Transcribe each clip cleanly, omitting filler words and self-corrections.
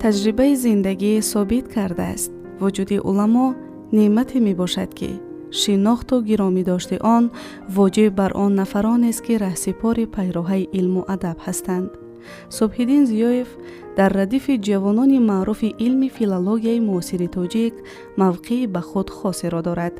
Таҷрибаи зиндагӣ собит кардааст, вуҷуди уламо неъмате мебошад, ки шинохту гиромӣ дошти он воҷиб бар он нафаронест, ки раҳсипори пайроҳаи илму адаб ҳастанд. Субҳиддин Зиёев дар радифи ҷавонони маъруфи илми филологияи муосири тоҷик мавқеи ба худ хосеро дорад.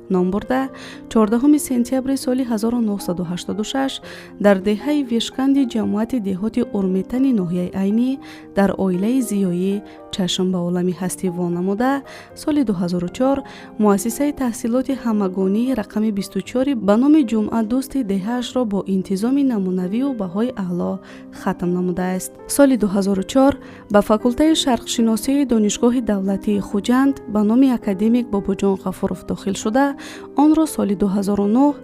Номбурда 14 сентябри соли 1986 дар деҳаи Вешканди ҷамоати деҳоти Урметани ноҳияи Айнӣ дар оилаи зиёӣ чашм ба олами ҳастӣ во намуда, соли 2004 муассисаи таҳсилоти ҳамагонии рақами 24 ба номи Ҷумъадӯсти деҳаашро бо интизоми намунавию баҳои аъло хатм намудааст. Соли 2004 ба факултаи шарқшиносии Донишгоҳи давлатии Хуҷанд ба номи академик Бобоҷон Ғафуров дохил шуда, онро соли 2009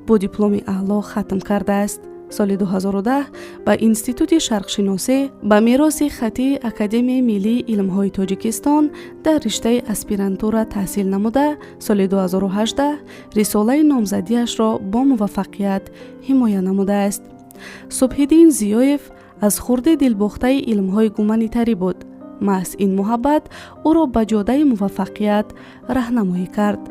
бо дипломи аъло хатм кардааст. Соли 2010 ба Институти шарқшиносӣ ба мероси хаттии Академияи миллии илмҳои Тоҷикистон дар риштаи аспирантура таҳсил намуда, соли 2018 рисолаи номзадиашро бо муваффақият ҳимоя намудааст. Субҳиддин Зиёев аз хурдӣ дилбохтаи илмҳои гуманитарӣ буд. Маҳз ин муҳаббат ӯро ба ҷодаи муваффақият раҳнамоӣ кард.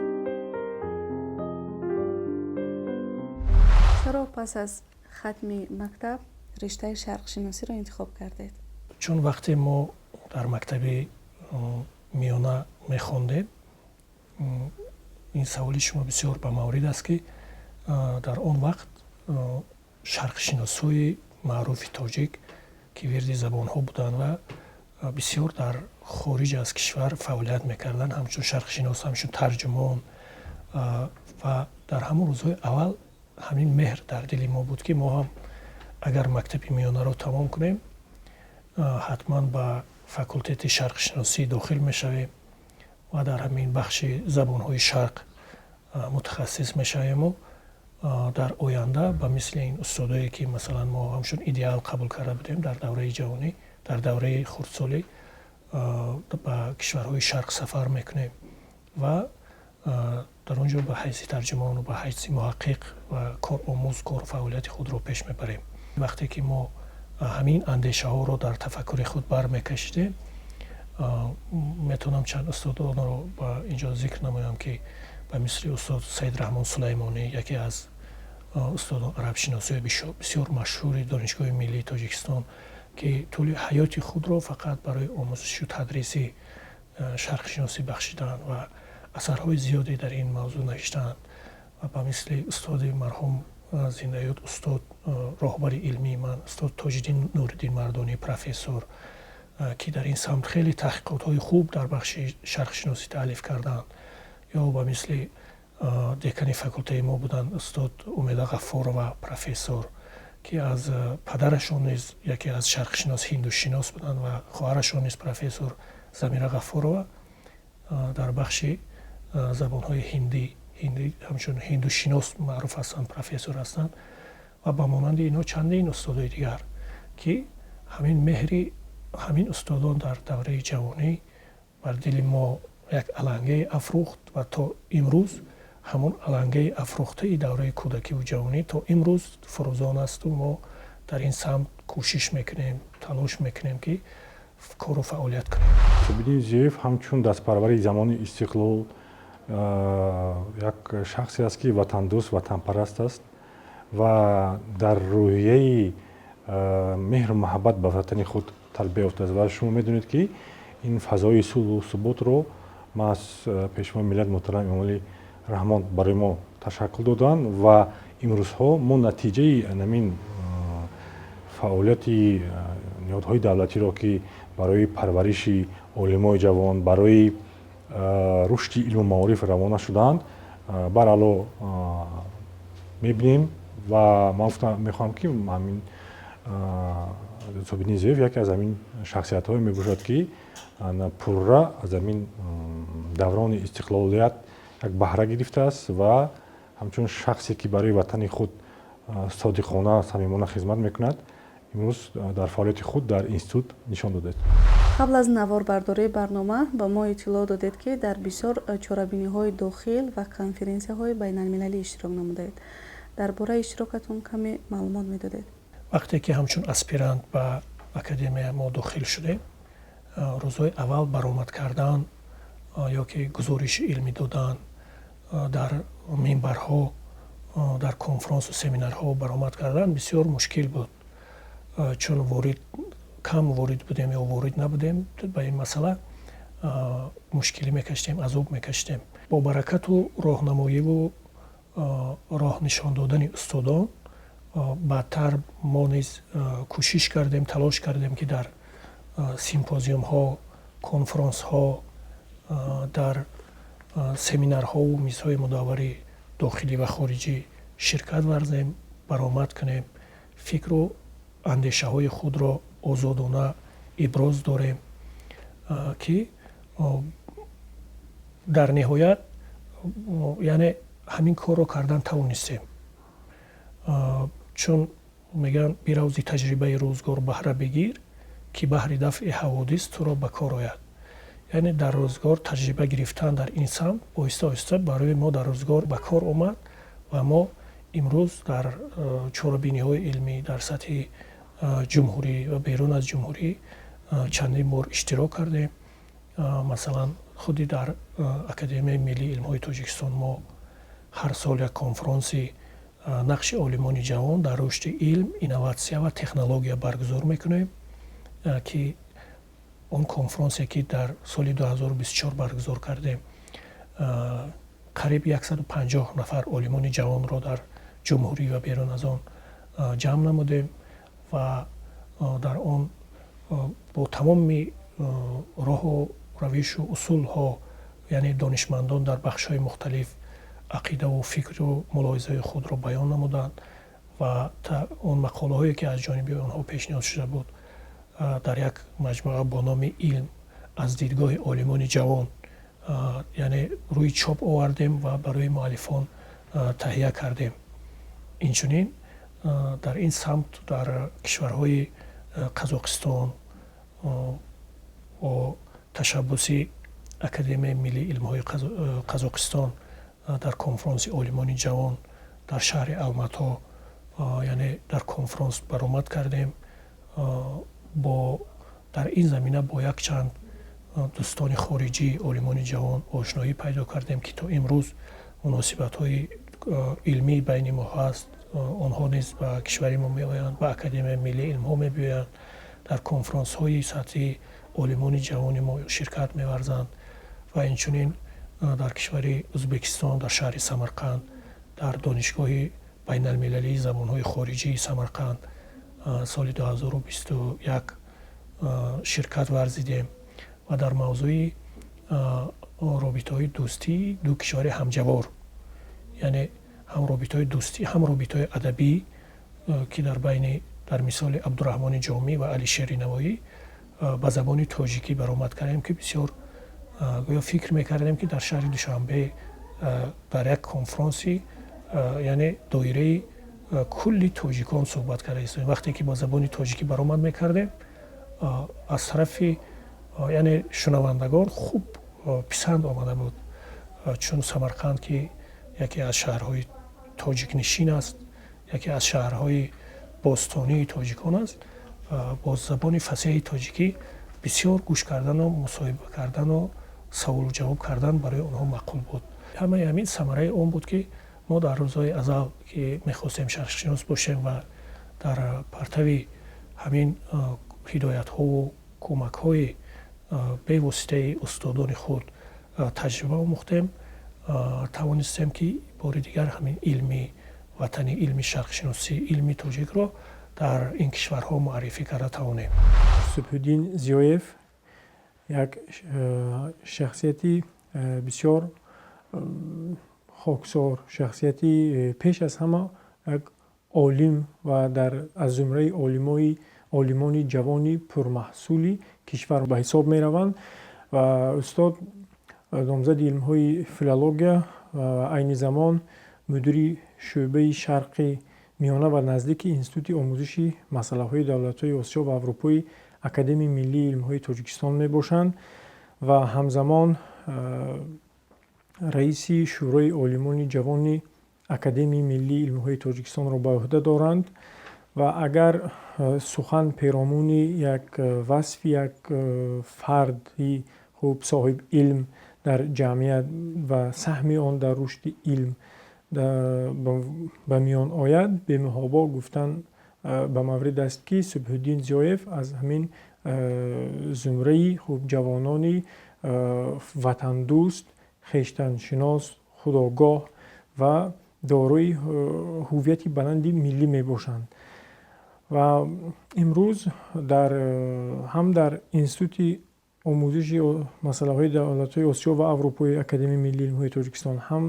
Чаро пас аз хатми мактаб риштаи шарқшиносиро интихоб кардед? Чун вақте мо дар мактаби миёна мехондем, ин саволи шумо бисёр ба маврид аст, ки дар он вақт шарқшиносҳои маъруфи тоҷик, ки вирди забонҳо буданд ва бисёр дар хориҷ аз кишвар фаъолият мекарданд ҳамчун шарқшинос, ҳамчун тарҷумон, ва дар ҳамон рӯзҳои аввал ҳамин меҳр дар дили мо буд, ки мо ҳам агар мактаби миёнаро тамом кунем, ҳатман ба факултети шарқшиносӣ дохил мешавем ва дар ҳамин бахши забонҳои шарқ мутахассис мешавему дар оянда ба мисли ин устодое, ки масалан мо ҳамчун идеал қабул карда будем дар давраи ҷавонӣ, дар давраи хурдсолӣ, ба кишварҳои шарқ сафар мекунем ва дар он ҷо ба ҳайси тарҷумону ба ҳайси муҳаққиқ ва коромӯз кору фаъолияти худро пеш мебарем. Вақте ки мо ҳамин андешаҳоро дар тафаккури худ бармекашидем, метавонам чанд устодонро ба инҷо зикр намоям, ки ба мисли устод Саидраҳмон Сулаймонӣ, яке аз устодон арабшиносиҳои бисёр машҳури Донишгоҳи миллии Тоҷикистон, ки тӯли ҳаёти худро фақат барои омӯзишу тадриси шарқшиносӣ бахшидаанд ва асарҳои зиёде дар ин мавзӯъ навиштаанд, ва ба мисли устоди марҳум, зиндаёд устод, роҳбари илмии ман, устод Тоҷиддин Нуриддин Мардонӣ, профессор, ки дар ин самт хеле таҳқиқотҳои хуб дар бахши шарқшиносӣ таълиф карданд, ё ба мисли декани факултаи мо буданд устод Умеда Ғаффорова, профессор, ки аз падарашон низ яке аз шарқшинос, ҳиндушинос буданд ва хоҳарашон низ профессор Замира Ғаффорова дар бахши забонҳои ҳиндӣ ҳамчун ҳиндушинос маъруф ҳастанд, профессор ҳастанд, ва ба монанди инҳо чандин устодои дигар, ки ҳамин меҳри ҳамин устодон дар давраи ҷавонӣ бар дили мо як алангае афрӯхт ва то имрӯз ҳамон алангаи афрӯхтаи давраи кӯдакиву ҷавонӣ то имрӯз фурӯзон асту мо дар ин самт кӯшиш мекунем, талош мекунем, ки кору фаъолият кунем. Субҳиддин Зиёев ҳамчун дастпарвари замони истиқлол як шахсе аст, ки ватандӯст, ватанпараст аст ва дар рӯҳияи меҳру муҳаббат ба ватани худ тарбия ёфтааст. Ва шумо медонед, ки ин фазои сулҳу суботро маҳз Пешвои миллат муҳтарам Эмомалӣ Раҳмон барои мо ташаккул доданд ва имрӯзҳо мо натиҷаи ҳамин фаъолияти ниҳодҳои давлатиро, ки барои парвариши олимои ҷавон, барои рушди илму маориф равона шудаанд, барало мебинем. Ва ман мехоҳам, ки ҳамин Субҳиддин Зиёев яке аз ҳамин шахсиятҳое мебошад, ки пурра аз ҳамин даврони истиқлолият як баҳра гирифтааст ва ҳамчун шахсе, ки барои ватани худ содиқона, самимона хизмат мекунад, имрӯз дар фаъолияти худ дар институт нишон додааст. Қабл аз наворбардории барнома ба мо иттилоъ додед, ки дар бисёр чорабиниҳои дохил ва конференсияҳои байналмилалӣ иштирок намудаед. Дар бораи иштирокатон каме маълумот медодед. Вақте ки ҳамчун аспирант ба академия мо дохил шудем. Рӯзҳои аввал баромад кардан ё ки гузориши илмӣ додан дар минбарҳо, дар конфронсу семинарҳо баромад кардан бисёр мушкил буд, чун ворид кам ворид будем ё ворид набудем ба ин масъала, мушкилӣ мекашидем, азоб мекашидем. Бо баракату роҳнамоиву роҳ нишон додани устодон баъдтар мо низ кӯшиш кардем, талош кардем, ки дар симпозиумҳо, конфронсҳо, дар семинарҳову мизҳои мудаввари дохилӣ ва хориҷӣ ширкат варзем, баромад кунем, фикру андешаҳои худро озодона иброз дорем, ки дар ниҳоят, яъне, ҳамин корро кардан тавонистем. Чун мегӯянд: «Бирав, зи таҷрибаи рӯзгор баҳра бигир, ки баҳри дафъи ҳаводис туро ба кор ояд». Яъне дар рӯзгор таҷриба гирифтан дар ин самт оҳиста оҳиста барои мо дар рӯзгор ба кор омад ва мо имрӯз дар чорабиниҳои илмӣ дар сатҳи ҷумҳурӣ ва берун аз ҷумҳурӣ чандин бор иштирок кардем. Масалан, худи дар Академияи миллии илмҳои Тоҷикистон мо ҳар сол як конфронси «Нақши олимони ҷавон дар рушди илм, инноватсия ва технология» баргузор мекунем, ки он конфронсе, ки дар соли 2024 баргузор кардем, қариб 150 нафар олимони ҷавонро дар ҷумҳурӣ ва берун аз он ҷамъ намудем ва дар он бо тамоми роҳу равишу усулҳо, яъне донишмандон дар бахшҳои мухталиф ақидаву фикру мулоҳизаи худро баён намуданд ва он мақолаҳое, ки аз ҷониби онҳо пешниҳод шуда буд, дар як маҷмӯа бо номи «Илм аз дидгоҳи олимони ҷавон», яъне рӯи чоп овардем ва барои муаллифон таҳия кардем. Инчунин дар ин самт дар кишварҳои Қазоқистон бо ташаббуси Академияи миллии илмҳои Қазоқистон дар конфронси олимони ҷавон дар шаҳри Алмато, яъне дар конфронс баромад кардем. Бо дар ин замина бо якчанд дӯстони хориҷӣ, олимони ҷавон ошноӣ пайдо кардем, ки то имрӯз муносибатҳои илмӣ байни мо ҳаст. Онҳо низ ба кишвари мо меоянд, ба Академияи миллии илмҳо мебиёянд, дар конфронсҳои сатҳи олимони ҷавони мо ширкат меварзанд. Ва инчунин дар кишвари Ӯзбекистон, дар шаҳри Самарқанд, дар Донишгоҳи байналмилалии забонҳои хориҷии Самарқанд соли 2021 ширкат варзидем ва дар мавзӯи робитаҳои дӯстии ду кишвари ҳамҷавор, яъне ҳам робитаҳои дӯстӣ, ҳам робитаҳои адабӣ, ки дар байни дар мисоли Абдураҳмони Ҷомӣ ва Алишери Навоӣ ба забони тоҷикӣ баромад кардем, ки бисёр гӯё фикр мекардем, ки дар шаҳри Душанбе дар як конфронси, яъне доираи кулли тоҷикон суҳбат карда истодем. Вақте ки ба забони тоҷикӣ баромад мекардем, аз тарафи, яъне, шунавандагон хуб писанд омада буд, чун Самарқанд, ки яке аз шаҳрҳои тоҷикнишин аст, яке аз шаҳрҳои бостонии тоҷикон аст, бо забони фасеҳи тоҷикӣ бисёр гӯш кардану мусоҳиба кардану саволу ҷавоб кардан барои онҳо маъқул буд. Ҳамаи ҳамин самараи он буд, ки мо дар рӯзҳои азал, ки мехостем шарқшинос бошем ва дар партави ҳамин ҳидоятҳову кӯмакҳои бевоситаи устодони худ таҷриба омӯхтем, тавонистем, ки бори дигар ҳамин илми ватанӣ, илми шарқшиносӣ, илми тоҷикро дар ин кишварҳо муаррифӣ карда тавонем. Субҳиддин Зиёев як шахсияти бисёр хоксор, шахсияти пеш аз ҳама як олим ва дар аз зумраи олимони ҷавони пурмаҳсули кишвар ба ҳисоб мераванд. Ва устод номзади илмҳои филология ва айни замон мудири шӯъбаи Шарқи Миёна ва Наздики Институти омӯзиши масъалаҳои давлатҳои Осиё ва Аврупои Академияи миллии илмҳои Тоҷикистон мебошанд ва ҳамзамон раиси Шӯрои олимони ҷавони Академияи миллии илмҳои Тоҷикистонро ба ӯҳда доранд. Ва агар сухан перомуни як васфи як фарди хуб соҳиб илм дар ҷамъият ва саҳми он дар рушди илм ба миён ояд, бемуҳобо гуфтан ба маврид аст, ки Субҳиддин Зиёев аз ҳамин зумраи хуб ҷавонони ватандӯст, хештаншинос, худогоҳ ва дорои ҳуввияти баланди миллӣ мебошанд. Ва имрӯз ҳам дар Институти омӯзиши масъалаҳои давлатҳои Осиё ва Аврупои Академияи миллии илмҳои Тоҷикистон, ҳам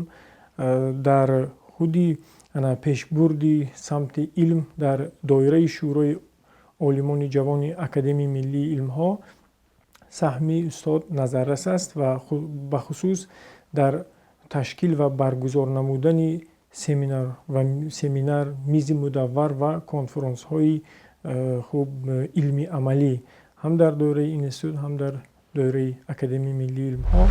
дар худи пешбурди самти илм дар доираи Шӯрои олимони ҷавони Академияи миллии илмҳо саҳми устод назаррас аст ва бахусус дар ташкил ва баргузор намудани семинар, мизи мудаввар ва конфронсҳои хуб илми амалӣ ҳам дар доираи институт, ҳам дар доираи Академияи миллии илмҳо.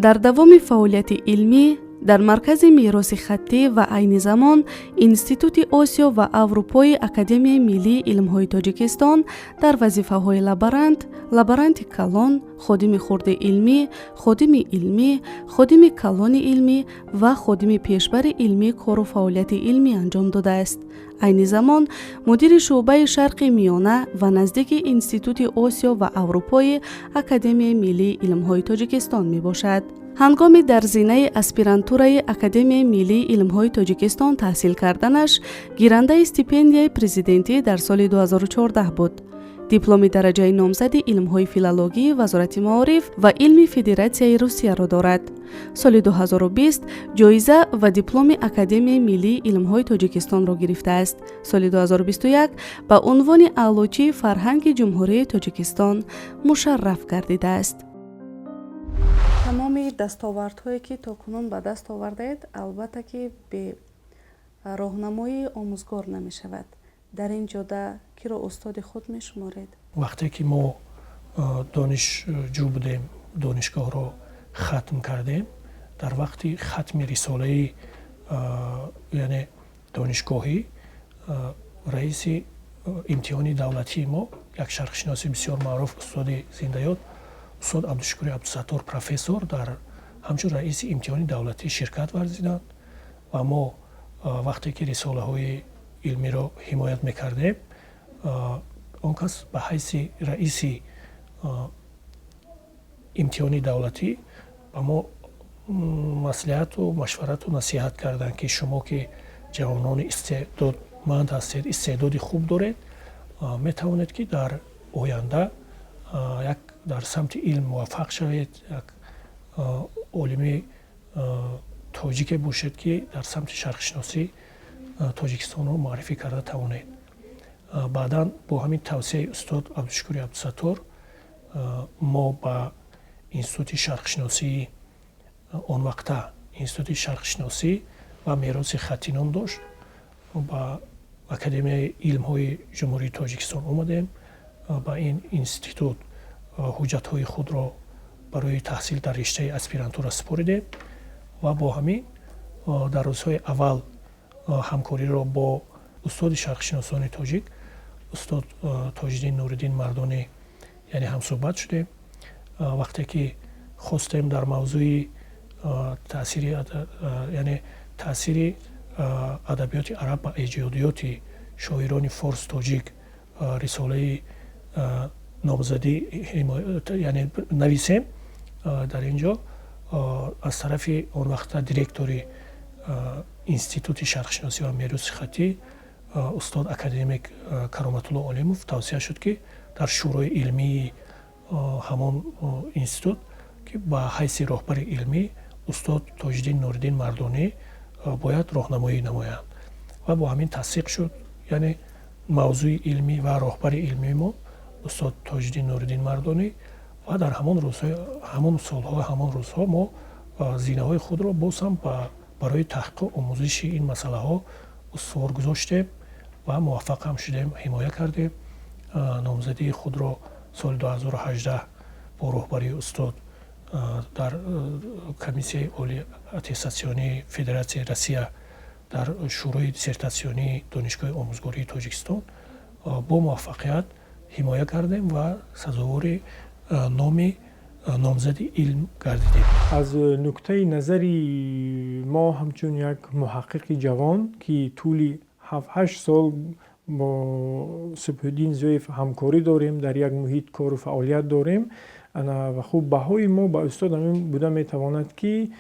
Дар давоми фаъолияти илмӣ дар Маркази мероси хаттӣ ва айни замон Институти Осиё ва Аврупои Академияи миллии илмҳои Тоҷикистон дар вазифаҳои лаборант, лаборанти калон, ходими хурди илмӣ, ходими илмӣ, ходими калони илмӣ ва ходими пешбари илмӣ кору фаъолияти илмӣ анҷом додааст. Айни замон мудири шӯъбаи Шарқи Миёна ва Наздики Институти Осиё ва Аврупои Академияи миллии илмҳои Тоҷикистон мебошад. Ҳангоми дар зинаи аспирантураи Академияи миллии илмҳои Тоҷикистон таҳсил карданаш гирандаи стипендияи президентӣ дар соли 2014 буд. Дипломи дараҷаи номзади илмҳои филологии Вазорати маориф ва илми Федератсияи Русияро дорад. Соли 2020 ҷоиза ва дипломи Академияи миллии илмҳои Тоҷикистонро гирифтааст. Соли 2021 ба унвони Аълочии фарҳанги Ҷумҳурии Тоҷикистон мушарраф гардидааст. Тамоми дастовардҳое, ки то кунун ба даст овардаед, албатта ки бе роҳнамоии омӯзгор намешавад. Дар ин ҷода киро устоди худ мешуморед? Вақте ки мо донишҷӯ будем, донишгоҳро хатм кардем, дар вақти хатми рисолаи, яъне донишгоҳӣ, раиси имтиҳони давлатии мо, як шарқшиноси бисёр маъруф, устоди зиндаёд устод Абдушукури Абдусаттор, профессор, дар ҳамчун раиси имтиҳони давлатӣ ширкат варзиданд. Ва мо вақте ки рисолаҳои илмиро ҳимоят мекардем, он кас ба ҳайси раиси имтиҳони давлатӣ ба мо маслиҳату машварату насиҳат карданд, ки шумо ки ҷавонони истеъдодманд ҳастед, истеъдоди хуб доред, метавонед, ки дар оянда як дар самти илм муваффақ шавед, як олими тоҷике бошед, ки дар самти шарқшиносӣ Тоҷикистонро муаррифӣ карда тавонед. Баъдан бо ҳамин тавсияи устод Абдушукури Абдусаттор мо ба Институти шарқшиносии, он вақта Институти шарқшиносӣ ва мероси хаттӣ ном дошт, ба Академияи илмҳои Ҷумҳурии Тоҷикистон омадем. Ба ин институт ҳуҷҷатҳои худро барои таҳсил дар риштаи аспирантура супоридем ва бо ҳамин дар рӯзҳои аввал ҳамкориро бо устоди шарқшиносони тоҷик, устод Тоҷиддин Нуриддин Мардонӣ, яъне ҳамсӯҳбат шудем. Вақте ки хостем дар мавзӯи таъсири, яъне таъсири адабиёти араб ба эҷодиёти шоирони форс тоҷик рисолаи номзадӣ, яъне нависем, дар ин ҷо аз тарафи он вақта директори Институти шарқшиносӣ ва мероси хаттӣ устод академик Кароматулло Олимов тавсия шуд, ки дар шӯрои илмии ҳамон институт, ки ба ҳайси роҳбари илмӣ устод Тоҷиддин Нуриддин Мардонӣ бояд роҳнамоӣ намоянд. Ва бо ҳамин тасдиқ шуд, яъне мавзӯи илмӣ ва роҳбари илмии мо устод Тоҷиддин Нуриддин Мардонӣ. Ва дар ҳамон рӯзҳо, ҳамон солҳо, ҳамон рӯзҳо мо зинаҳои худро боз ҳам барои таҳқиқу омӯзиши ин масъалаҳо устувор гузоштем ва муваффақ ҳам шудем, ҳимоя кардем номзадии худро соли 2018 бо роҳбарии устод дар Комиссияи олии аттестатсионии Федератсияи Россия. Дар Шӯрои диссертатсионии Донишгоҳи омӯзгории Тоҷикистон бо муваффақият ҳимоя кардем ва сазовори номи номзади илм гардидем. Аз нуктаи назари мо, ҳамчун як муҳаққиқи ҷавон, ки тӯли 7-8 сол бо Субҳиддин Зиёев ҳамкорӣ дорем, дар як муҳит кору фаъолият дорем, ва хуб, баҳои мо ба устод ҳамин буда метавонад, ки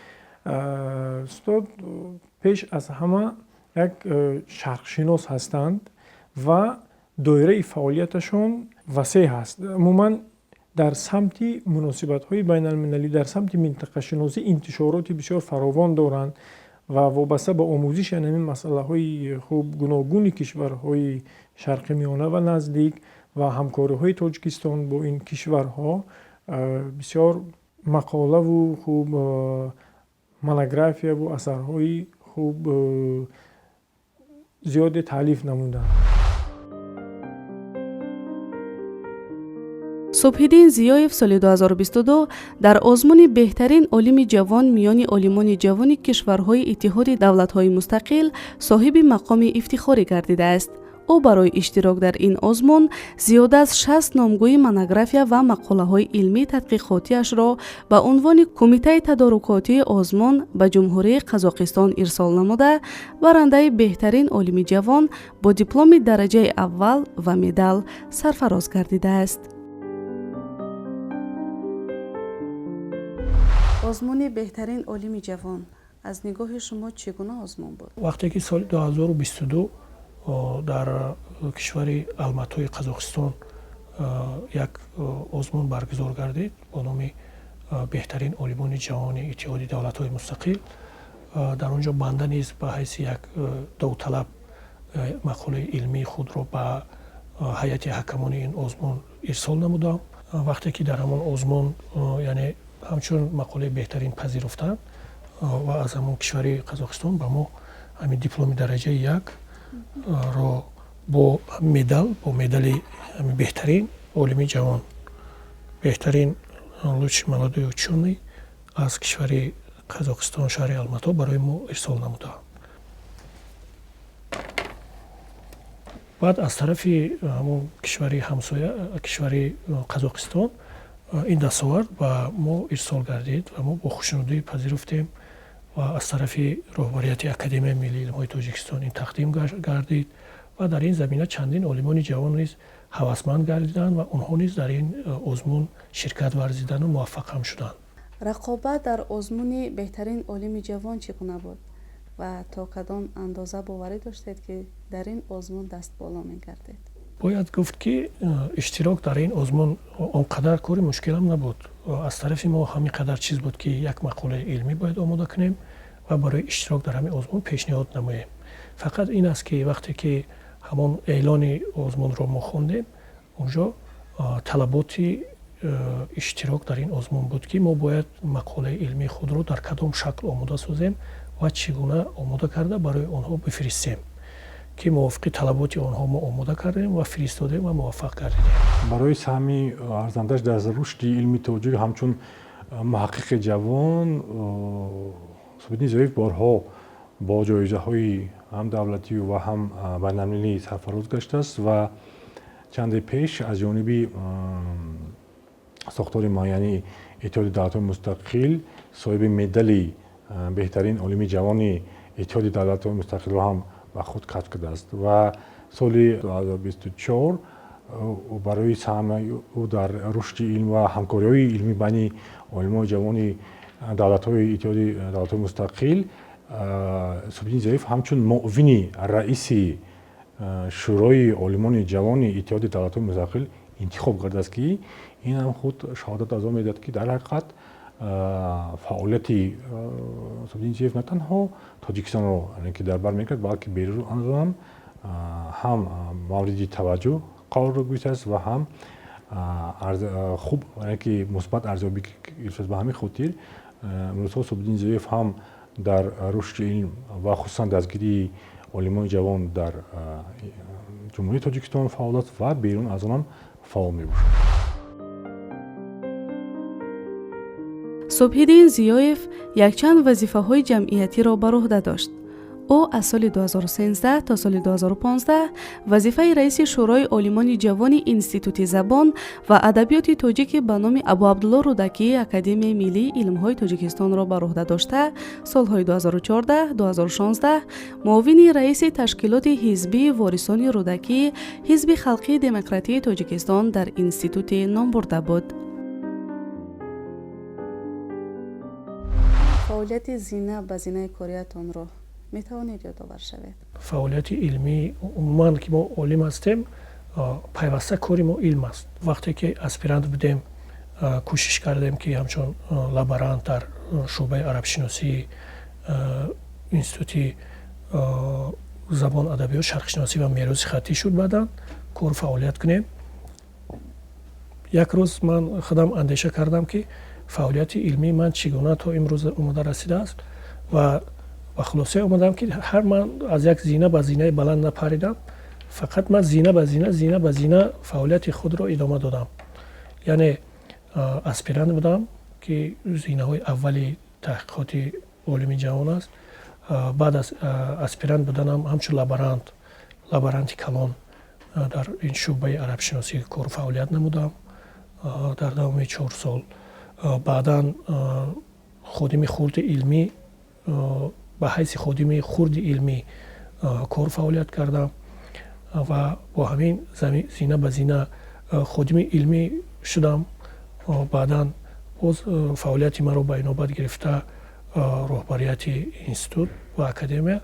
устод пеш аз ҳама як шарқшинос ҳастанд ва доираи фаъолияташон васеъ ҳаст. Умуман, дар самти муносибатҳои байналмилалӣ, дар самти минтақашиносӣ интишороти бисёр фаровон доранд ва вобаста ба омӯзиши ҳамин масъалаҳои хуб гуногуни кишварҳои Шарқи Миёна ва Наздик ва ҳамкориҳои Тоҷикистон бо ин кишварҳо бисёр мақолаву хуб монографияву асарҳои хуб зиёде таълиф намуданд. Субҳиддин Зиёев соли 2022 дар озмуни беҳтарин олими ҷавон миёни олимони ҷавони кишварҳои Иттиҳоди Давлатҳои Мустақил соҳиби мақоми ифтихорӣ гардидааст. Ӯ барои иштирок дар ин озмун зиёда аз 60 номгӯи монография ва мақолаҳои илмии тадқиқотиашро ба унвони кумитаи тадорукотии озмун ба Ҷумҳурии Қазоқистон ирсол намуда, барандаи беҳтарин олими ҷавон бо дипломи дараҷаи аввал ва медал сарфароз гардидааст. Озмуни беҳтарин олими ҷавон аз нигоҳи шумо чӣ гуна озмун буд? Вақте ки соли 2022 дар кишвари Алматои Қазоқистон як озмун баргузор гардид бо номи беҳтарин олимони ҷавони Иттиҳоди Давлатҳои Мустақил, дар он ҷо банда низ ба ҳайси як довталаб мақолаи илмии худро ба ҳайати ҳакамони ин озмун ирсол намудам. Вақте ки дар ҳамон озмун, яъне ҳамчун мақолаи беҳтарин пазируфтанд ва аз ҳамон кишвари Қазоқистон ба мо ҳамин дипломи дараҷаи як ро бо медал, бо медали беҳтарин олими ҷавон, беҳтарин лучший молодой учёный аз кишвари Қазоқистон, шаҳри Алмато барои мо ирсол намуданд. Баъд аз тарафи ҳамон кишвари ҳамсоя, кишвари Қазоқистон, ин дастовард ба мо ирсол гардид ва мо бо хушнудӣ пазируфтем ва аз тарафи роҳбарияти Академияи миллии илмҳои Тоҷикистон ин тақдим гардид ва дар ин замина чандин олимони ҷавон низ ҳавасманд гардиданд ва онҳо низ дар ин озмун ширкат варзиданду муваффақ ҳам шуданд. Рақобат дар озмуни беҳтарин олими ҷавон чӣ гуна буд ва то кадом андоза боварӣ доштед, ки дар ин озмун даст боло мегардед? Бояд гуфт, ки иштирок дар ин озмун он қадар кори мушкилам набуд. Аз тарафи мо ҳамин қадар чиз буд, ки як мақолаи илмӣ бояд омода кунем ва барои иштирок дар ҳамин озмун пешниҳод намоем. Фақат ин аст, ки вақте ки ҳамон эълони озмунро мо хондем, онҷо талаботи иштирок дар ин озмун буд, ки мо бояд мақолаи илмии худро дар кадом шакл омода созем ва чӣ гуна омода карда барои онҳо бифиристем, ки мувофиқи талаботи онҳо мо омода кардем ва фиристодем ва муваффақ гардидем. Барои саҳми арзандаш дар рушди илми тоҷик ҳамчун муҳаққиқи ҷавон Субҳиддин Зиёев борҳо бо ҷоизаҳои ҳам давлатию ва ҳам байналмилалӣ сарфароз гаштааст ва чанде пеш аз ҷониби сохтори муайяни Иттиҳоди Давлатҳои Мустақил соҳиби медали беҳтарин олими ҷавони Иттиҳоди Давлатҳои Мустақилро ҳам ба худ касб кардааст ва соли 2024 барои саҳми ӯ дар рушди илм ва ҳамкориҳои илмӣ байни олимони ҷавони давлатҳои Иттиҳоди Давлатҳои Мустақил Субҳиддин Зиёев ҳамчун муовини раиси Шӯрои олимони ҷавони Иттиҳоди Давлатҳои Мустақил интихоб гардааст, ки ин ҳам худ шаҳодат аз он медиҳад, ки дар ҳақиқат фаъолияти Субҳиддин Зиёев на танҳо Тоҷикистонро ки дар бар мегирад, балки берун аз он ҳам мавриди таваҷҷӯҳ қарор гирифтааст ва ҳам хуб ки мусбат арзёбӣ гирифтааст. Ба ҳамин хотир имрӯзҳо Субҳиддин Зиёев ҳам дар рушди илм ва хусусан дастгирии олимони ҷавон дар Ҷумҳурии Тоҷикистон фаъол аст ва берун аз он ҳам фаъол мебошад. Субҳиддин Зиёев якчанд вазифаҳои ҷамъиятиро бар уҳда дошт. Ӯ аз соли 2013 то соли 2015 вазифаи раиси Шӯрои олимони ҷавони Институти забон ва адабиёти тоҷики ба номи Абуабдулло Рӯдакии Академияи миллии илмҳои Тоҷикистонро бар уҳда дошта, солҳои 2014-2016 муовини раиси ташкилоти ҳизбии Ворисони Рӯдакии Ҳизби халқии демократии Тоҷикистон дар институти номбурда буд. Фаъолияти зина ба зинаи кориятонро метавонед ёдовар шавед? Фаъолияти илмӣ, умуман, ки мо олим ҳастем, пайваста кори мо илм аст. Вақте ки аспирант будем, кӯшиш кардем, ки ҳамчун лаборант дар шӯъбаи арабшиносии Институти забон, адабиёт, шарқшиносӣ ва мероси хаттӣ шуд, баъдан кор фаъолият кунем. Як рӯз ман худам андеша кардам, ки фаъолияти илмии ман чӣ гуна то имрӯз омода расидааст, ва ба хулосае омадам, ки ҳар ман аз як зина ба зинаи баланд напаридам, фақат ман зина ба зина, зина ба зина фаъолияти худро идома додам. Яъне аспирант будам, ки зинаҳои аввали таҳқиқоти олими ҷавон аст. Баъд аз аспирант буданам ҳамчун лаборант, лаборанти калон дар ин шӯъбаи арабшиносӣ кору фаъолият намудам дар давоми 4 сол. Баъдан ходими хурди илмӣ, ба ҳайси ходими хурди илмӣ кор фаъолият кардам ва бо ҳамин зина ба зина ходими илмӣ шудам. Баъдан боз фаъолияти маро ба инобат гирифта роҳбарияти институт ва академия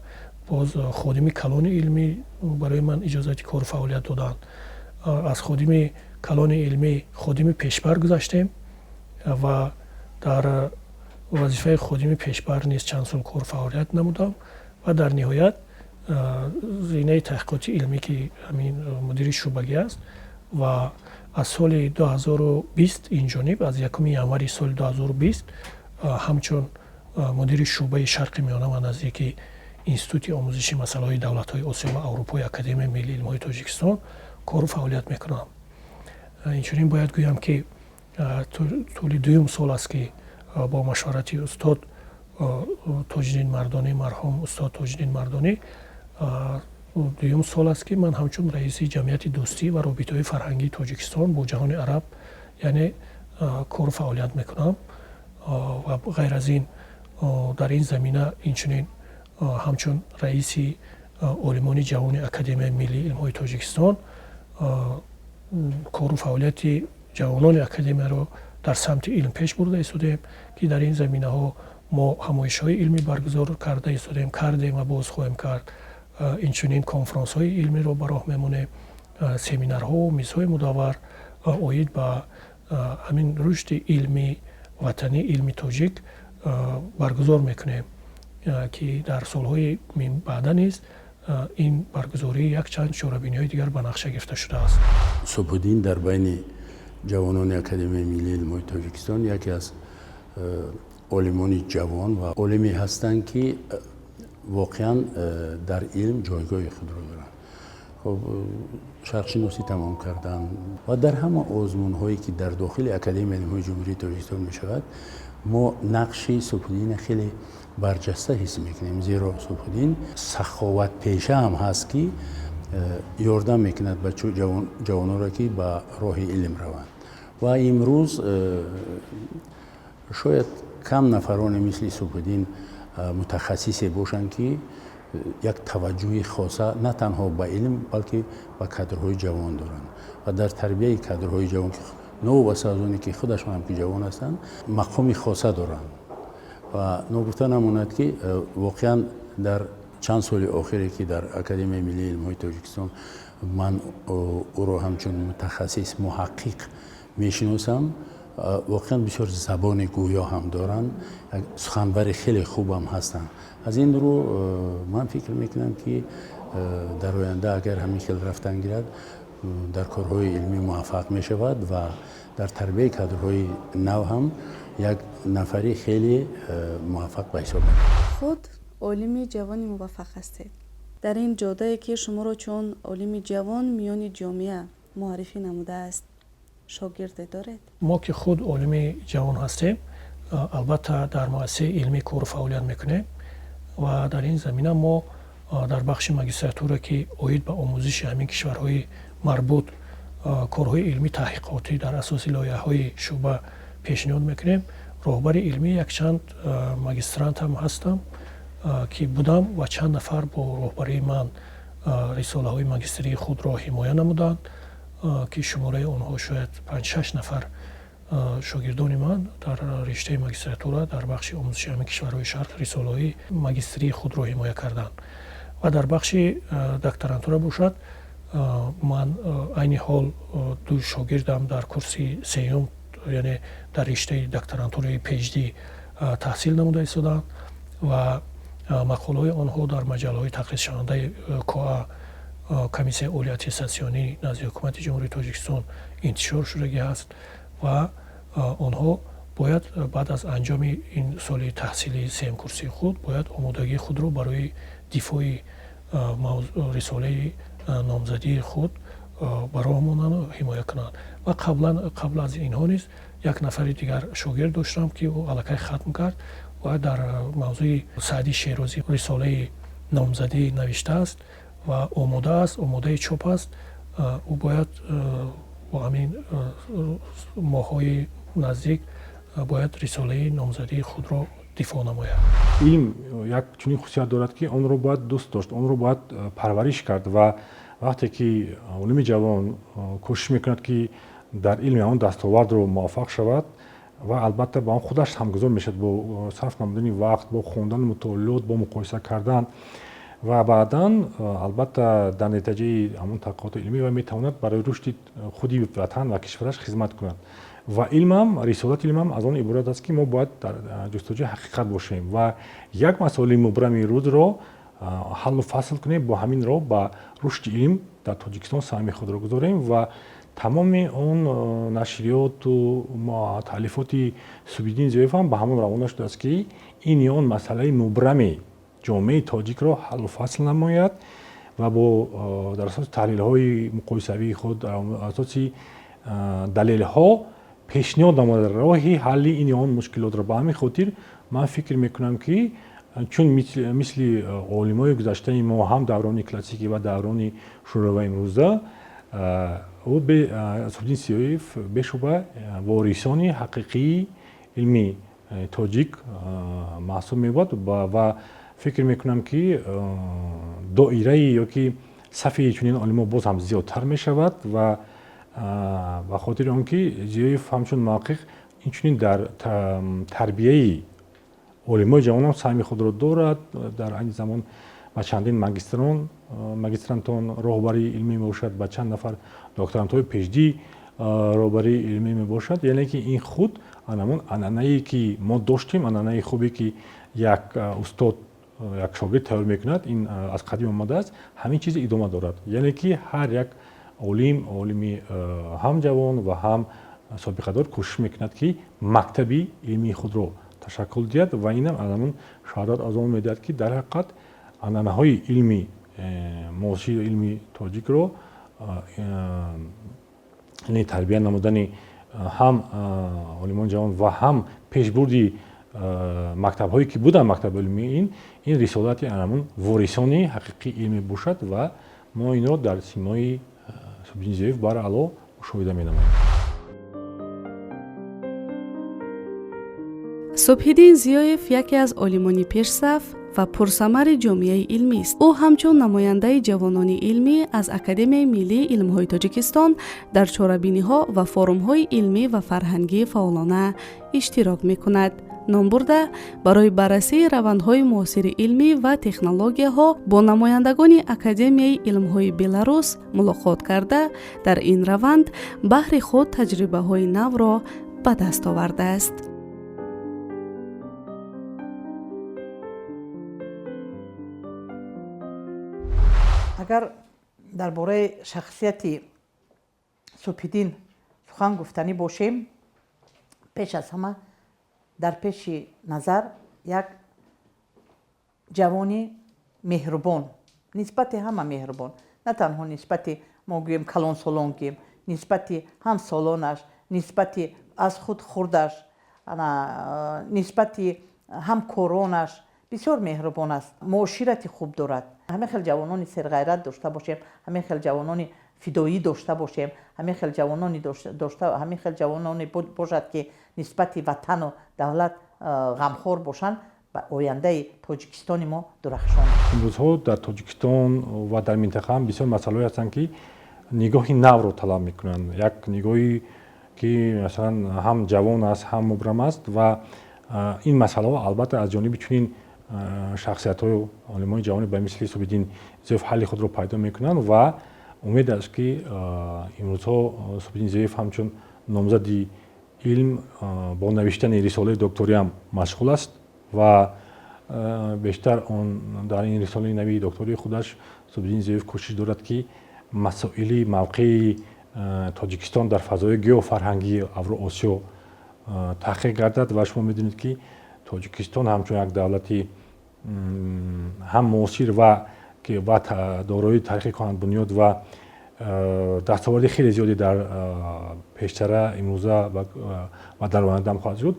боз ходими калони илмӣ барои ман иҷозати кору фаъолият доданд. Аз ходими калони илмӣ ходими пешбар гузаштем ва дар вазифаи ходими пешбар низ чанд сол кор фаъолият намудам ва дар ниҳоят зинаи таҳқиқоти илмӣ, ки ҳамин мудири шӯъбагӣ аст, ва аз соли 2020 инҷониб, аз 1 январи соли 2020, ҳамчун мудири шӯъбаи Шарқи Миёна ва Наздики Институти омӯзиши масъалаҳои давлатҳои Осиё ва Аврупои Академияи миллии илмҳои Тоҷикистон кору фаъолият мекунам. Инчунин бояд гӯям, ки тӯли дуюм сол аст, ки бо машварати устод Тоҷиддин Мардонӣ, марҳум устод Тоҷиддин Мардонӣ, дуюм сол аст, ки ман ҳамчун раиси Ҷамъияти дӯстӣ ва робитаҳои фарҳангии Тоҷикистон бо ҷаҳони араб, яъне кору фаъолият мекунам. Ва ғайр аз ин дар ин замина инчунин ҳамчун раиси олимони ҷавони Академияи миллии илмҳои Тоҷикистон кору фаъолияти ҷавонони академияро дар самти илм пеш бурда истодаем, ки дар ин заминаҳо мо ҳамоишҳои илмӣ баргузор карда истодаем, кардем ва боз хоҳем кард. Инчунин конфронсҳои илмиро ба роҳ мемонем, семинарҳо, мизҳои мудаввар оид ба ҳамин рушди илми ватанӣ, илми тоҷик баргузор мекунем, ки дар солҳои баъда низ ин баргузории якчанд чорабиниҳои дигар ба нақша гирифта шудааст. Субҳуддин дар байни ҷавонони Академияи миллии илмҳои Тоҷикистон яке аз олимони ҷавон ва олиме ҳастанд, ки воқеан дар илм ҷойгоҳи худро доранд. Хуб, шарқшиносӣ тамом карданд ва дар ҳама озмунҳое, ки дар дохили Академияи илмҳои Ҷумҳурии Тоҷикистон мешавад, мо нақши Субҳуддина хеле барҷаста ҳис мекунем, зеро Субҳуддин саховатпеша ҳам ҳаст, ки ёрдам мекунад ба ҷавононро, ки ба роҳи илм раванд. Ва имрӯз шояд кам нафароне мисли Субҳуддин мутахассисе бошанд, ки як таваҷҷӯҳи хоса на танҳо ба илм, балки ба кадрҳои ҷавон доранд ва дар тарбияи кадрҳои ҷавон, новобаста аз оне ки худашон ҳам ки ҷавон ҳастанд, мақоми хоса доранд. Ва ногуфта намонад, ки воқеан дар чанд соли охире, ки дар Академияи миллии илмҳои Тоҷикистон ман ӯро ҳамчун мутахассис, муҳаққиқ мешиносам, воқеан бисёр забони гӯё ҳам доранд, суханбари хеле хубам ҳастанд. Аз ин рӯ ман фикр мекунам, ки дар оянда агар ҳамин хел рафтан гирад, дар корҳои илмӣ муваффақ мешавад ва дар тарбияи кадрҳои нав ҳам як нафари хеле муваффақ ба ҳисоб меравад. Худ олими ҷавони муваффақ ҳастед. Дар ин ҷодае, ки шуморо чун олими ҷавон миёни ҷомеа муаррифӣ намудааст, шогирде доред? Мо ки худ олими ҷавон ҳастем, албатта, дар муассисаи илмӣ кору фаъолият мекунем. Ва дар ин замина мо дар бахши магистратура, ки оид ба омӯзиши ҳамин кишварҳои марбут корҳои илмӣ таҳқиқотӣ дар асоси лоиҳаҳои шӯъба пешниҳод мекунем, роҳбари илмӣ якчанд магистрант ҳам ҳастам, ки будам ва чанд нафар бо роҳбарии ман рисолаҳои магистрии худро ҳимоя намуданд, ки шумораи онҳо шояд 5-6 нафар шогирдони ман дар риштаи магистратура дар бахши омӯзиши ҳамин кишварҳои шарқ рисолаҳои магистрии худро ҳимоя карданд. Ва дар бахши докторантура бошад, ман айни ҳол 2 шогирдам дар курси сеюм, яъне дар риштаи докторантураи PhD таҳсил намуда истодаанд ва мақолаҳои онҳо дар маҷаллаҳои тақризшавандаи КОА, Комиссияи олии аттестатсионӣ назди Ҳукумати Ҷумҳурии Тоҷикистон интишор шудагӣ ҳаст ва онҳо бояд баъд аз анҷоми ин соли таҳсили сеюмкурсии худ бояд омодагии худро барои дифои рисолаи номзадии худ ба роҳ монанд ва ҳимоя кунанд. Ва қабл аз инҳо низ як нафари дигар шогирд доштам, ки ӯ аллакай хатм кард ва дар мавзӯи Саъди Шерозӣ рисолаи номзадӣ навиштааст ва омода аст, омодаи чоп аст. Ӯ бояд бо ҳамин моҳҳои наздик бояд рисолаи номзадии худро дифоъ намояд. Илм як чунин хусусият дорад, ки онро бояд дӯст дошт, онро бояд парвариш кард ва вақте ки олими ҷавон кӯшиш мекунад, ки дар илми он дастовардро муваффақ шавад ва албатта ба он худаш ҳамгузор мешавад бо сарф намудани вақт, бо хондан мутолиот, бо муқоиса кардан ва баъдан албатта дар натиҷаи ҳамон таҳқиқоти илмӣ ва метавонад барои рушди худи ватан ва кишвараш хизмат кунад. Ва илмам, рисолати илмам аз он иборат аст, ки мо бояд дар ҷустуҷӯи ҳақиқат бошем ва як масъалаи мубрами рӯзро ҳаллу фасл кунем, бо ҳамин роҳ ба рушди илм дар Тоҷикистон саҳми худро гузорем ва тамоми он нашриёту таълифоти Субҳиддин Зиёев ҳам ба ҳамон равона шудааст, ки ин ё он масъалаи мубрами ҷомеаи тоҷикро ҳаллу фасл намояд ва бо дар асоси таҳлилҳои муқоисавии худ, дар асоси далелҳо пешниҳод намояд роҳи ҳалли ин ё он мушкилотро. Ба ҳамин хотир ман фикр мекунам, ки чун мисли олимои гузаштаи мо ҳам даврони классикӣ ва даврони шӯравӣ имрӯза, ӯ Субҳиддин Зиёев бешубҳа ворисони ҳақиқии илми тоҷик маҳсуб меёбад ва фикр мекунам, ки доираи ё ки сафи чунин олимо боз ҳам зиёдтар мешавад ва ба хотири он ки Зиёев ҳамчун муҳаққиқ инчунин дар тарбияи олимои ҷавонам саҳми худро дорад. Дар айни замон ба чандин магистрантон роҳбарии илмӣ мебошад, ба чанд нафар докторантҳои PhD роҳбарии илмӣ мебошад. Яъне ки ин худ анамон анъанае ки мо доштем, анъанаи хубе ки як устод як шогирд тайёр мекунад, ин аз қадим омадааст, ҳамин чиз идома дорад. Яъне ки ҳар як олим, олими ҳам ҷавон ва ҳам собиқадор кӯшиш мекунад, ки мактаби илмии худро ташаккул диҳад ва инам анамон шаҳодат аз он медиҳад, ки дар ҳақиқат анъанаҳои илми муосири илми тоҷикро, яъне тарбия намудани ҳам олимони ҷавон ва ҳам пешбурди мактабҳое ки буданд мактаби илмии ин рисолати анамон ворисони ҳақиқии илм мебошад ва мо инро дар симои Субҳиддин Зиёев бараъло мушоҳида менамоем. Субҳиддин Зиёев яке аз олимони пешсаф ва пурсамари ҷомеаи илмист. Ӯ ҳамчун намояндаи ҷавонони илмӣ аз Академияи миллии илмҳои Тоҷикистон дар чорабиниҳо ва форумҳои илмӣ ва фарҳангӣ фаъолона иштирок мекунад. Номбурда барои баррасии равандҳои муосири илмӣ ва технологияҳо бо намояндагони Академияи илмҳои Беларус мулоқот карда, дар ин раванд баҳри худ таҷрибаҳои навро ба даст овардааст. Агар дар бораи шахсияти Субҳиддин сухан гуфтанӣ бошем, пеш аз ҳама дар пеши назар як ҷавони меҳрубон, нисбати ҳама меҳрубон, на танҳо нисбати мо гӯем калонсолон гӯем, нисбати ҳамсолонаш, нисбати аз худ хурдаш, нисбати ҳамкоронаш Бисёр меҳрубон аст, муоширати хуб дорад. Ҳамин хел ҷавонони серғайрат дошта бошем, ҳамин хел ҷавонони фидоӣ дошта бошем, ҳамин хел ҷавонони дошта, ҳамин хел ҷавононе бошад, ки нисбати ватану давлат ғамхор бошанд, ба ояндаи Тоҷикистони мо дурахшон. Имрӯзҳо дар Тоҷикистон ва дар минтақа ҳам бисёр масъалаҳое ҳастанд, ки нигоҳи навро талаб мекунанд, як нигоҳи ки масалан ҳам ҷавон аст, ҳам мубрам аст. Ва ин масъалаҳо албатта аз ҷониби чунин шахсиятҳою олимони ҷавоне ба мисли Субҳиддин Зиёев ҳалли худро пайдо мекунанд. Ва умед аст, ки имрӯзҳо Субҳиддин Зиёев ҳамчун номзади илм бо навиштани рисолаи докториам машғул аст ва бештар он дар ин рисолаи нави доктории худаш Субҳиддин Зиёев кӯшиш дорад, ки масоили мавқеи Тоҷикистон дар фазои геофарҳангии Авроосиё таҳқиқ гардад. Ва шумо медонед, ки Тоҷикистон ҳамчун як давлати ҳам муосир ва дорои таърихи кӯҳанбунёд ва дастоварди хеле зиёде дар пештара, имрӯза ва дар оянда ҳам хоҳад шуд.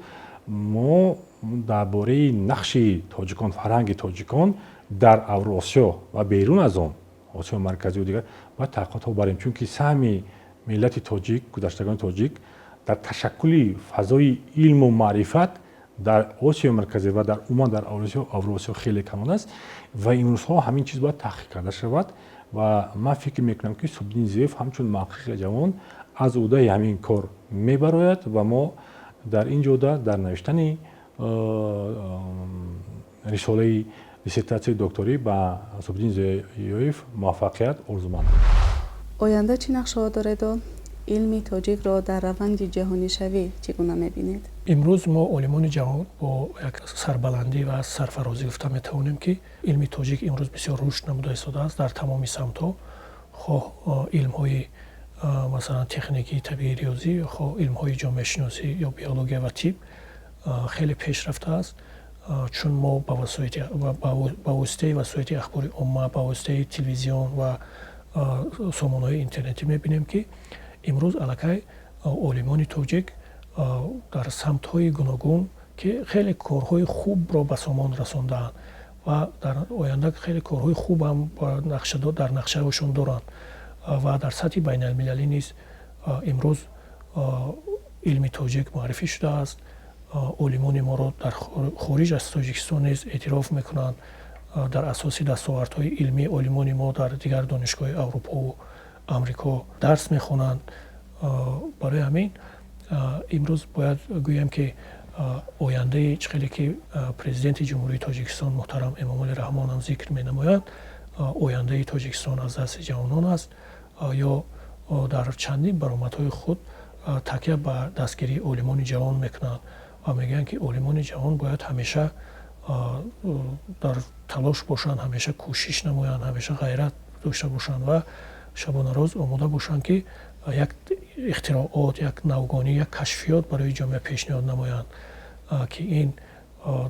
Мо дар бораи нақши тоҷикон, фарҳанги тоҷикон дар Авроосиё ва берун аз он, Осиёи Марказию дигар, бояд таҳқиқотҳо барем, чунки саҳми миллати тоҷик, гузаштагони тоҷик дар ташаккули фазои илму маърифат дар Осиёи Марказӣ ва дар умуман дар Авроосиё хеле калон аст. Ва имрӯзҳо ҳамин чиз бояд таҳқиқ карда шавад. Ва ман фикр мекунам, ки Субҳиддин Зиёев ҳамчун муҳаққиқи ҷавон аз ӯҳдаи ҳамин кор мебарояд ва мо дар ин ҷода дар навиштани рисолаи диссертатсияи докторӣ ба Субҳиддин Зиёев муваффақият орзумандем. Оянда чӣ нақшаҳо дореду илми тоҷикро дар раванди ҷаҳонишавӣ чӣ гуна мебинед? Имрӯз мо, олимони ҷавон, бо як сарбаландӣ ва сарфарозӣ гуфта метавонем, ки илми тоҷик имрӯз бисёр рушд намуда истодааст дар тамоми самтҳо, хоҳ илмҳои масалан техникӣ, табиӣ, риёзӣ, хоҳ илмҳои ҷомеашиносӣ ё биология ва тиб хеле пеш рафтааст, чун мо ба воситаи васоити ахбори омма, ба воситаи телевизион ва сомонаҳои интернетӣ мебинем, ки имрӯз аллакай олимони тоҷик дар самтҳои гуногун, ки хеле корҳои хубро ба сомон расондаанд ва дар оянда хеле корҳои хубам дар нақшаҳошон доранд. Ва дар сатҳи байналмилалӣ низ имрӯз илми тоҷик муаррифӣ шудааст. Олимони моро дар хориҷ аз Тоҷикистон низ эътироф мекунанд. Дар асоси дастовардҳои илмӣ олимони мо дар дигар донишгоҳи Аврупову Амрико дарс мехонанд. Барои ҳамин имрӯз бояд гӯем, ки ояндаи чӣ хеле ки Президенти Ҷумҳурии Тоҷикистон муҳтарам Эмомалӣ Раҳмон ҳам зикр менамояд, ояндаи Тоҷикистон аз дасти ҷавонон аст, ё дар чандин баромадҳои худ такя ба дастгирии олимони ҷавон мекунанд ва мегӯянд, ки олимони ҷавон бояд ҳамеша дар талош бошанд, ҳамеша кӯшиш намоянд, ҳамеша ғайрат дошта бошанд ва шабонарӯз омода бошанд, ки як ихтироот, як навгонӣ, як кашфиёт барои ҷомеа пешниҳод намоянд, ки ин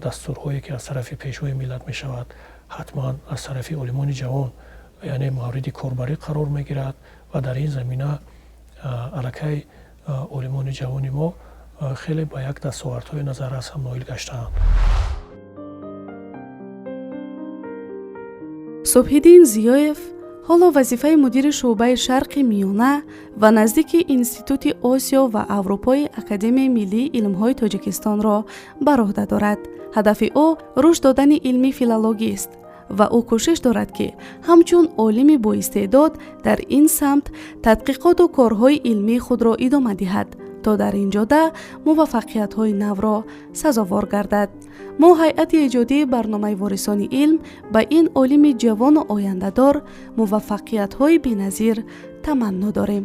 дастурҳое, ки аз тарафи Пешвои миллат мешавад, ҳатман аз тарафи олимони ҷавон, яъне мавриди корбарӣ қарор мегирад. Ва дар ин замина аллакай олимони ҷавони мо хеле ба як дастовардҳои назаррас ҳам ноил гаштаанд. Субҳиддин Зиёев ҳоло вазифаи мудири шӯъбаи Шарқи Миёна ва наздики Институти Осиё ва Аврупои Академияи миллии илмҳои Тоҷикистонро бар ӯҳда дорад. Ҳадафи ӯ рушд додани илми филологист ва ӯ кӯшиш дорад, ки ҳамчун олими боистеъдод дар ин самт тадқиқоту корҳои илмии худро идома диҳад, то дар ин ҷода муваффақиятҳои навро сазовор гардад. Мо, ҳайати эҷодии барномаи Ворисони илм, ба ин олими ҷавону ояндадор муваффақиятҳои беназир таманно дорем.